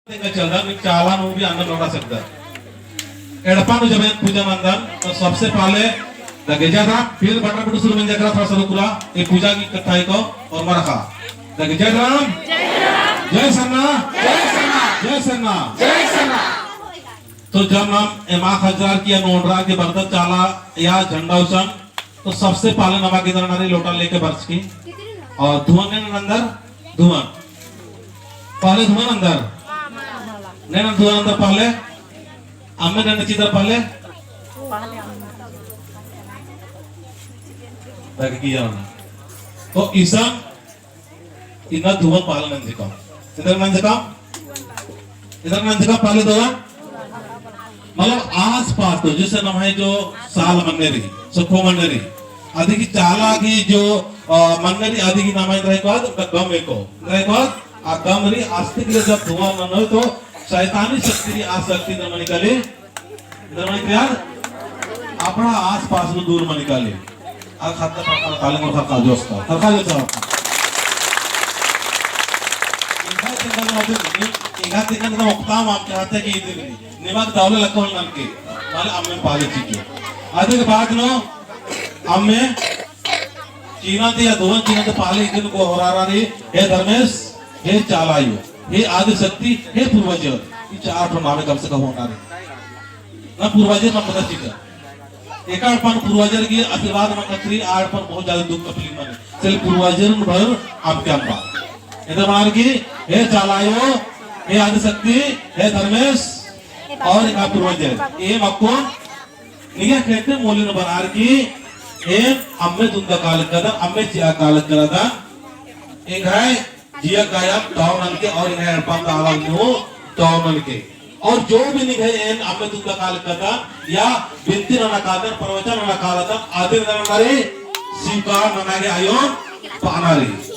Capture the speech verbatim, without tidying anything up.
तेंगा चलदन, चाला नू भी अंदर नोड़ा सकदन। एड़पा नू जब एन पूजा नंदन, तो सबसे पहले द गेजा दा, फिर बटरा बटू शुरू मंजा करा, थोड़ा सा रुकरा, ये पूजा की कत्था को और मरखा। द गेजा राम, जय सरना, जय सरना, जय सरना। तो जब नाम एमा खजरार की या नोड़रार की बरदत चाला या झंडा उसन, तो सबसे पहले नमा गे एन्देर नना रई लोटा लेके बरचकी। और धुवन ने नंदर, धुवन। पहले धुवन नंदर। ने नंदर धुवन नंदर पहले। अम्मे ने नंदर चिदर पहले। ताकि किया ना। तो इसन इन्ना धुवन पहले नंजकम। एन्देर नंजकम? एन्देर नंजकम पहले धुवन? मतलब आस पास तो जैसे नम्है जो साल मन्ने रई, सुखो मन्ने रई। अदी की चाला की जो, अ, मन्ने रई, अदी की नम्है एन्देर रई को आद, उनका गम एको। एन्देर रई को आद, आ गम रई, आस्तिक ले जब धुवन ननोय तो शैतानी शक्ति रई, आ शक्ति एन्देर मनी काली, एन्देर मनी काली, अपना आस पास नू दूर मनी काली। आ खत्ता पत्ता ताले मोर खत्ता जोस्ता। खत्ता जोस्ता। इन्ना तिंगन ना दिन, इन्ना तिंगन ना ओक्ताम आप चाहते कि इदिन निमक दावले लक्को ननके। माले अम्मे पाले चिके। अदिक बाद नू अम्मे चीना ते या धुवन चीना ते पहले इदिन को होरारा रई, हे धर्मेस, हे चाला आयो, हे आदिशक्ति, हे पूर्वजर, ई चार ठो नामे कम से कम होना रई। ना पूर्वजर ना पता चिका। एका एड़पन पूर्वजर की आशीर्वाद मल खतरी, आ एड़पन बहुत ज्यादा दुख तकलीफ मने। चल पूर्वजर भर आपके अम्बा। एन्देर मनार की, हे चाला आयो, हे आदिशक्ति, हे धर्मेस, और एका पूर्वजर। एम अक्कुन निंग्है खेते मोली नू बरअर की, एम अम्मे दुंदा काल कदन, अम्मे चिआ काल कदन, एंग्है जिया कायम ताव ननके और एंग्है एड़पन ता आलर नू ताव ननके। और जो भी निंग्है एन अम्मे दुंदा काल कदन, या बिनती नना कादन, प्रवचन नना कादन, आदिन नना रई, स्वीकार नना गे आयोन पअना रई।